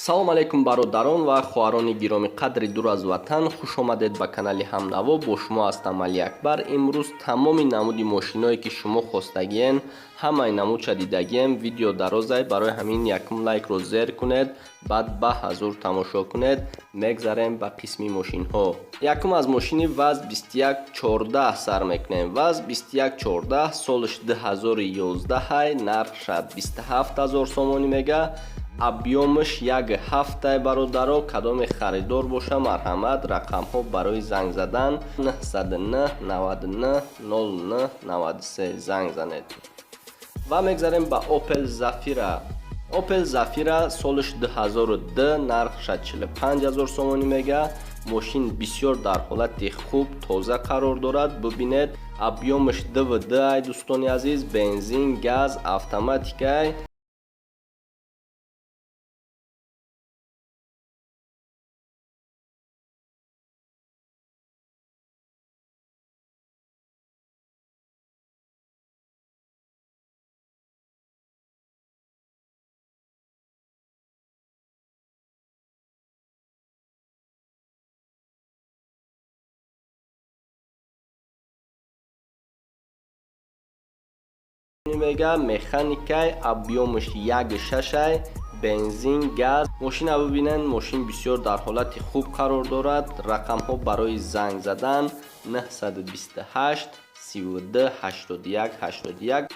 Салом алейкум бародарон ва хоҳарони гиромӣ қадри дур аз ватан, хуш омадед ба канали Ҳамнаво. Бо шумо ҳастам Али Акбар. Имрӯз тамоми намуди мошиное ки шумо хостагиен, ҳамаи намудша дидагием. Видео дарозай, барои ҳамин якум лайкро зер кунед, баъд ба ҳазур тамошо кунед. Мегзарем ба қисми мошинҳо. Якум аз мошини ВАЗ 2114 сар мекунем. ВАЗ 2114 солаш 2011, нархша 27 000 сомонӣ мега, объёмаш 1,7. Бародаро, кадоме харидор боша, марҳамат. Рақамҳо барои занг задан 909 99 09 93, занг занед. Ва мегзарем ба Opel Zafira. Opel Zafira солаш 2002, нархша 45 000 сомонӣ мега. Мошин бисёр дар ҳолати хуб, тоза қарор дорад. Бубинед, объёмаш 2,2 ай. Дӯстони азиз, бензин, газ, автоматикай. Мега, механикай, объёмаш 1,6, бензин, газ. Мошина бибинед, мошин бисёр дар ҳолати хуб қарор дорад. Рақамҳо барои занг задан 928 32 81 81.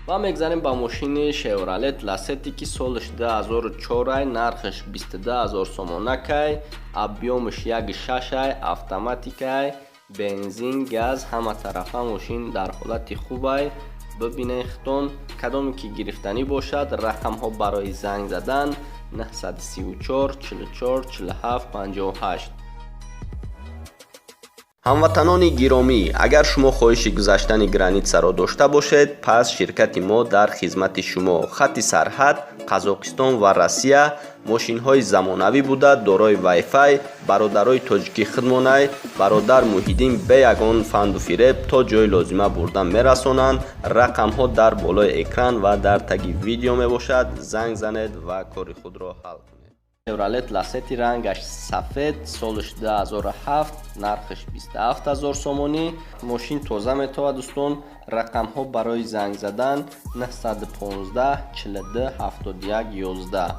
Ва мегзарем ба мошини Chevrolet Lacetti, ки солаш 2004, нархаш 22 000 сомонакай, объёмаш 1,6, автоматикай, бензин, газ, ҳама тарафа мошин дар ҳолати хубай. Бибинед хитон, кадоме ки гирифтанӣ бошад, рақамҳо барои занг задан 934 44 47 58. Ҳамватанони гиромӣ, агар шумо хоҳиши гузаштани границаро дошта бошед, пас ширкати мо дар хизмати шумо. Хатти сарҳад Қазоқистон ва Россия, мошинҳои замонавӣ буда, дорои вайфай, бародарои тоҷикӣ хидмонай, бародар Муҳиддин бе ягон фанду фиреб то ҷои лозима бурда мерасонанд. Рақамҳо дар болои экран ва дар таги видео мебошад. Занг занед ва кори худро ҳал кунед. Chevrolet Lacetti, рангаш сафед, солаш 2007, нархаш 27 000 сомонӣ. Мошин тоза метавад, дӯстон. Рақамҳо барои занг задан 915 42 71 11.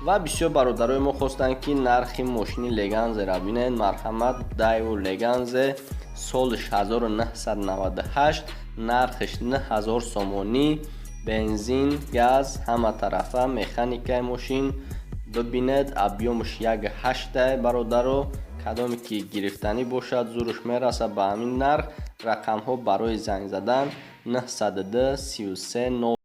Ва бисёр бародарои мо хостанд, ки нархи мошини Леганзера бинед. Марҳамат, Дайву Леганзе, солаш 1998, нархаш 9000 сомонӣ, бензин, газ, ҳама тарафа механикаи мошин. Бибинед, объёмаш 1,8. Бародаро, кадоме ки гирифтанӣ бошад, зуруш мерасад ба ҳамин нарх. Рақамҳо барои занг задан 902 33.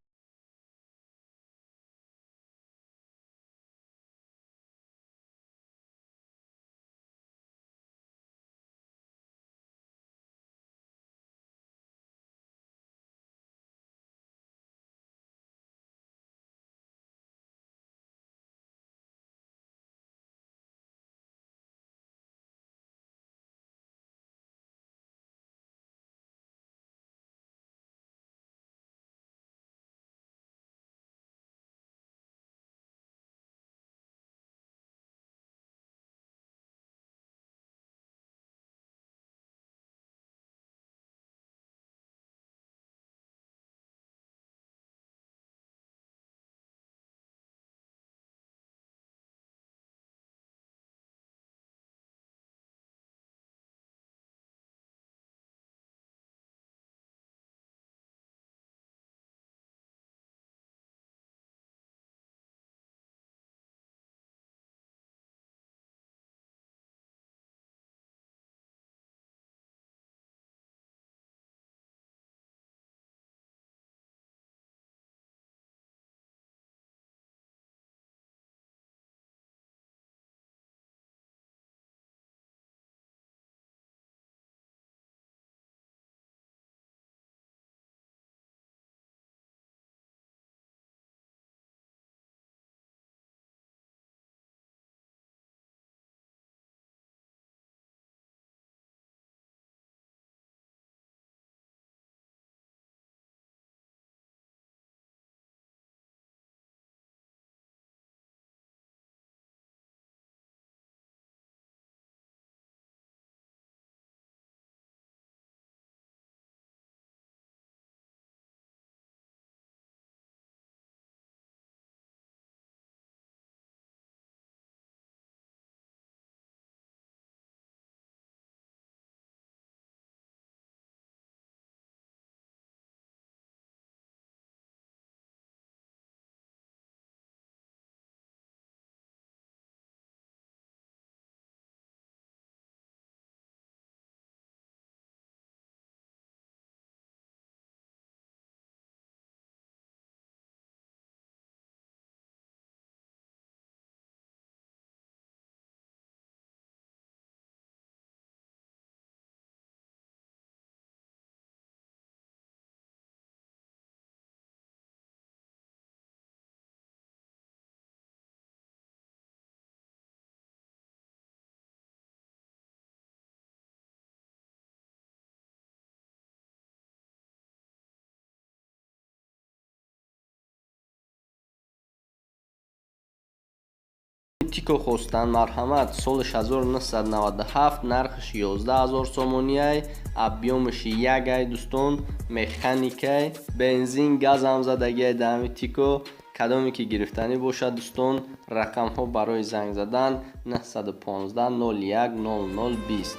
Тико хостан, марҳамат, соли 1997, нархш 11000 сомониай, объём ш 1 ай дӯстон, механикай, бензин, газ ҳам задагиай дар ҳами Тико. Кадоме ки гирифтанӣ бошад, дӯстон, рақамҳо барои занг задан 915 01 00 20.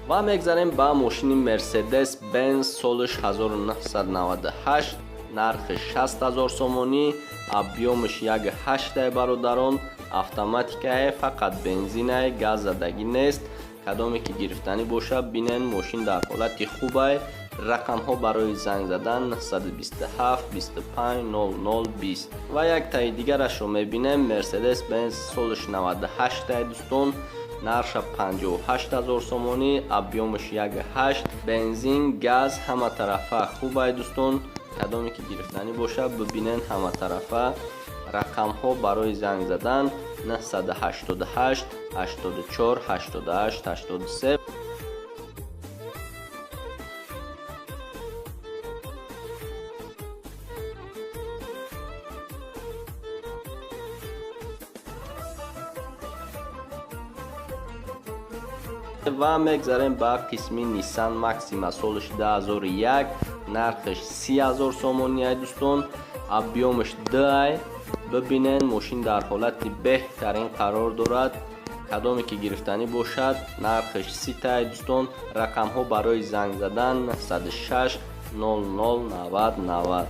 Ва мегзарем ба мошини Мерседес Бенз, солиш 1998, нархи 60 000 сомонӣ, объём ш 1,8, бародарон, автоматикае, фақат бензинае, газ задагӣ нест. Кадоме ки гирифтанӣ бошад, бинен, мошин дар ҳолати хубай. Рақамҳо барои занг задан 927 25 00 20. Ва як таи дигарашро мебинем, Мерседес Бенз, солиш 98, дӯстон, нарха 58 000 сомонӣ, объём ш 1,8, бензин, газ, ҳама тарафа хубай, дӯстон. Кадоме ки гирифтанӣ бошад, бибинен ҳаматарафа. Рақамҳо барои занг задан 988 84 88 83. Ва мегзарем ба қисми Nissan Maxima, солиш 2001, нархаш 30 000 сомонӣ, дӯстон, объём ш 2. Бибинен, мошин дар ҳолати беҳтарин қарор дорад. Кадоме ки гирифтанӣ бошад, нархаш 30, дӯстон. Рақамҳо барои занг задан 906 00 90 90.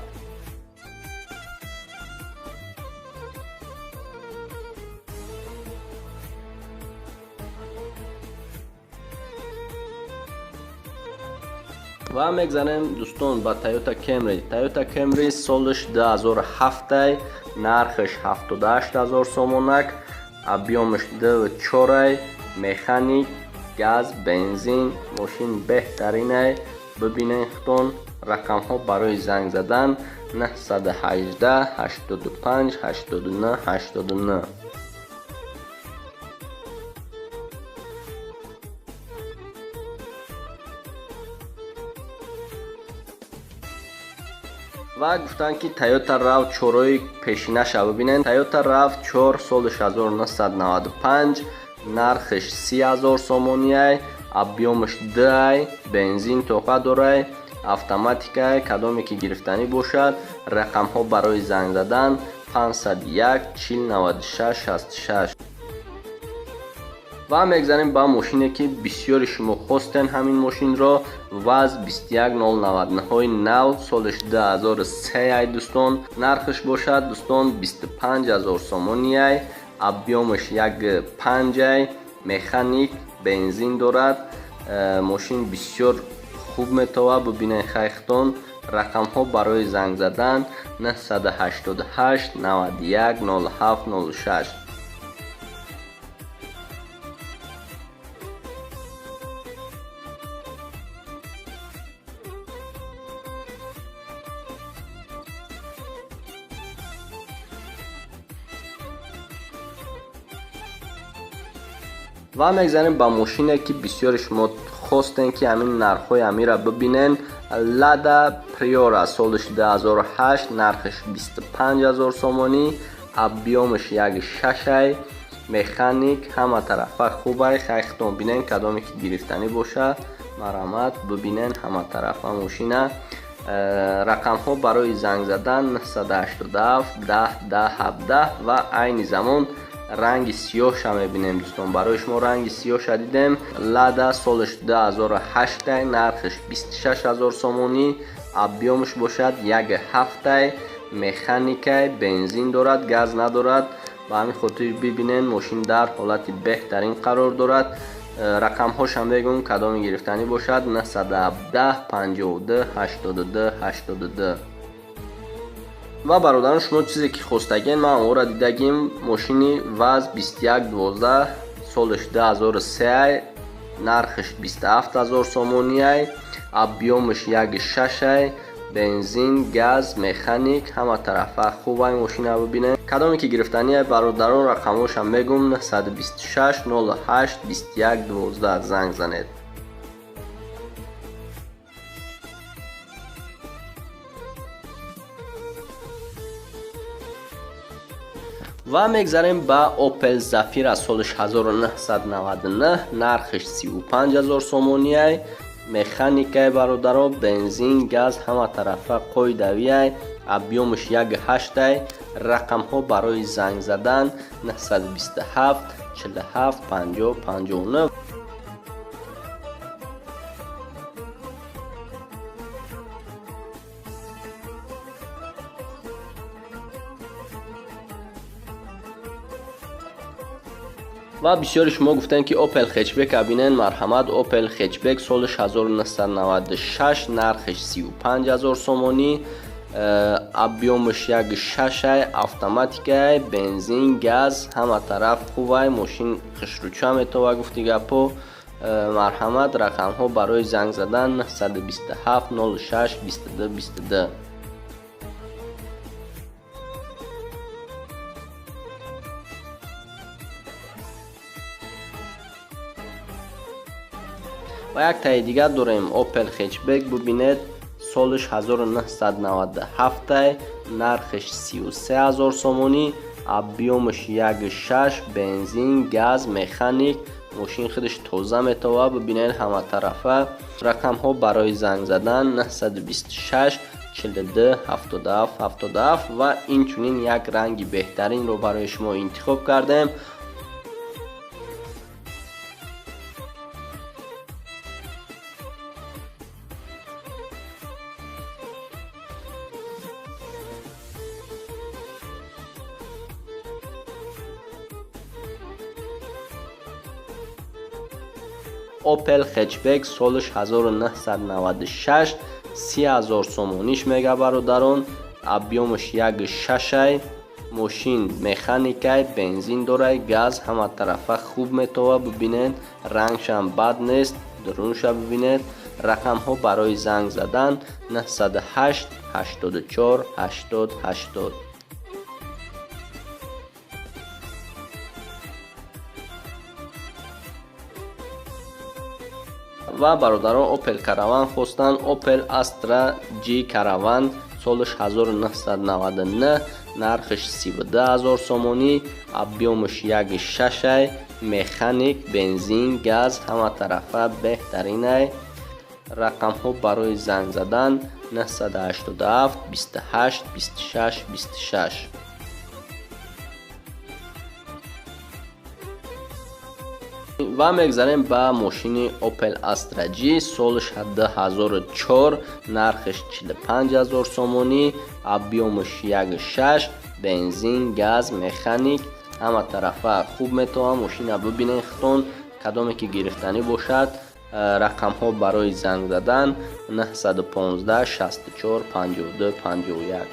Ва мегзарем, дӯстон, ба Toyota Camry. Toyota Camry, солиш 2007, нархаш 78 000 сомонак, объём ш 2,4, механик, газ, бензин, мошин беҳтаринай. Бибинен худтон. Рақамҳо барои занг задан 918 85 89 89. Ва гуфтанд, ки Toyota RAV 4-ои пешинаша бибинен. Toyota RAV 4, соли 1995, нархаш 30 000 сомониай, объём ш 2, бензин тоқа дорай, автоматикай. Кадоме ки гирифтанӣ бошад, рақамҳо барои занг задан 501 40 96 66. Ва мегзарем ба мошине, ки бисёри шумо хостен ҳамин мошинро, ВАЗ 21099 нав, солиш 2003 ай, дӯстон. Нархаш бошад, дӯстон, 25 000 сомониай, объём ш 1,5 ай, механик, бензин дорад. Мошин бисёр хуб метовад, бибинед хайхтон. Рақамҳо барои занг задан 988 91 07 06. Ва мегзарем ба мошине, ки бисёри шумо хостем, ки ҳамин нархҳои ҳамира бибинен. Лада Приора, солиш 2008, нархаш 25 000 сомонӣ, объём ш 1,6, механик, ҳама тарафа хубай. Хайхтон бинен, кадоме ки гирифтанӣ бошад, марҳамат, бибинен ҳама тарафа мошина. Рақамҳо барои занг задан 987 10 10 17. Ва айни замон ранги сиёҳша мебинем, дӯстон. Барои шумо ранги сиёҳша дидем. Лада, солиш 2008, нархаш 26 000 сомонӣ, объём ш бошад 1,7, механикай, бензин дорад, газ надорад. Ба ҳамин хотир бибинен, мошин дар ҳолати беҳтарин қарор дорад. Рақамҳошам мегӯм, кадоме гирифтанӣ бошад: 917 52 82 82. Ва бародарон, шумо чизе ки хостагем, ман онро дидагим. Мошини ВАЗ 2112, солиш 2003, нархаш 27 000 сомониай, объём ш 1,6, бензин, газ, механик, ҳама тарафа хубай. Мошина бибинед. Кадоме ки гирифтания бародарон рақамҳошам мегум 926 08 21 12 занг занед. Ва мегзарем ба Opel Zafira соли 1999, нархиш 35000 сомонияй, механикай бародаро, бензин, газ ҳама тарафа қоидавияй, объёмаш 1.8, рақамҳо барои занг задан 927 47 50 59. Ва бисёри шумо гуфтанд ки Opel Hatchback абинен, марҳамат. Opel Hatchback соли 1996, нархиш 35000 сомонӣ, объёмаш 1.6, автоматикай, бензин, газ ҳама тараф хувай, мошин хушрӯча метова гуфти гапо. Марҳамат, рақамҳо барои занг задан 927 06 22 22. Ва як таи дигар дорем Opel Hatchback, бубинед, солиш 1997, нархиш 33000 сомонӣ, объёмаш 1.6, бензин, газ, механик, мошин худаш тоза метова, бубинед ҳама тарафа. Рақамҳо барои занг задан 926 42 77 77. Ва инчунин як ранги беҳтаринро барои шумо интихоб кардем. Opel Hatchback солиш 1996, 30000 сомониш мега бародарон, объёмаш 1.6, мошин механикай, бензин дорай, газ ҳама тарафа хуб метова, бубинед, рангшам бад нест, дурунша бубинед. Рақамҳо барои занг задан 908 84 80 80. Ва бародарон Opel Caravan хостанд. Opel Astra G Caravan солиш 1999, нархиш 32000 сомонӣ, объёмаш 1.6, механик, бензин, газ ҳама тарафа беҳтаринай. Рақамҳо барои занг задан 987 28 26 26. Ва мегзарем ба мошини Opel Astra G солиш 2004, нархиш 45000 сомонӣ, объёмаш 1.6, бензин, газ, механик ҳама тарафа хуб метавон. Мошина бубинед худтон, кадоме ки гирифтанӣ бошад. Рақамҳо барои занг задан 915 64 52 51.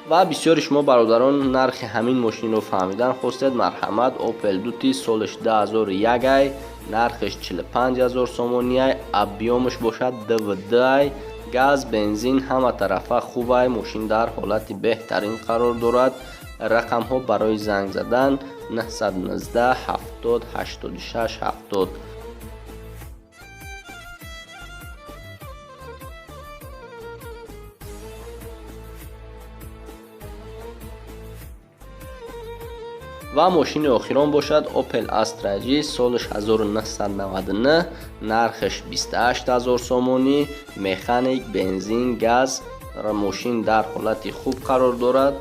Ва бисёри шумо бародарон нархи ҳамин мошинро фаҳмидан хостед, марҳамат. Opel Duty солиш 2001, нархиш 45000 сомонӣ, объёмаш бошад 2.2, газ, бензин ҳама тарафа хубай, мошин дар ҳолати беҳтарин қарор дорад. Рақамҳо барои занг задан 919 70 86 70. Ва мошини охирон бошад Opel Astra G солиш 1999, нархиш 28000 сомонӣ, механик, бензин, газ, мошин дар ҳолати хуб қарор дорад.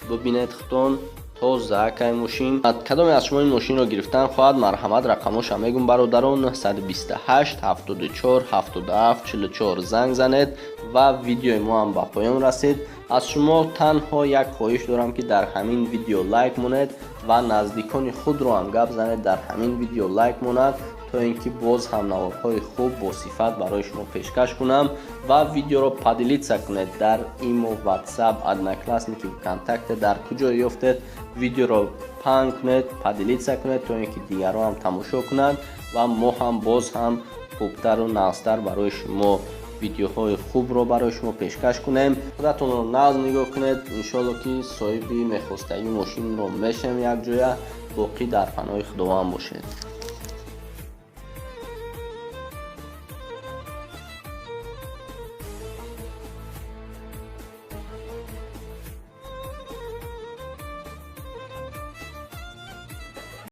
Бубинед худтон, тоза кай мошин. Кадоме аз шумо ин мошинро гирифтан хоҳад, марҳамат, рақамҳоша мегум бародарон 928 74 77 44 занг занед. Ва видеои мо ҳам ба поён расид. Аз шумо танҳо як хоҳиш дорам ки дар ҳамин видео лайк монед ва наздикони худро ҳам гап занед дар ҳамин видео лайк монад, то ин ки боз ҳам наворҳои хуб бо сифат барои шумо пешкаш кунам. Ва видеоро поделиться кунед дар Имо, WhatsApp, Одноклассники, ВКонтакте, дар куҷо ёфтед видеоро паҳн кунед, поделиться кунед, то ин ки дигарон ҳам тамошо кунанд ва мо ҳам боз ҳам хубтару нағзтар барои шумо Видеоҳои хубро барои шумо пешкаш кунем. Худатонро нағз нигоҳ кунед. Иншоалло, ки соҳиби мехостагӣ мошинро мешавем якҷоя. Боқӣ дар паноҳи Худованд бошед.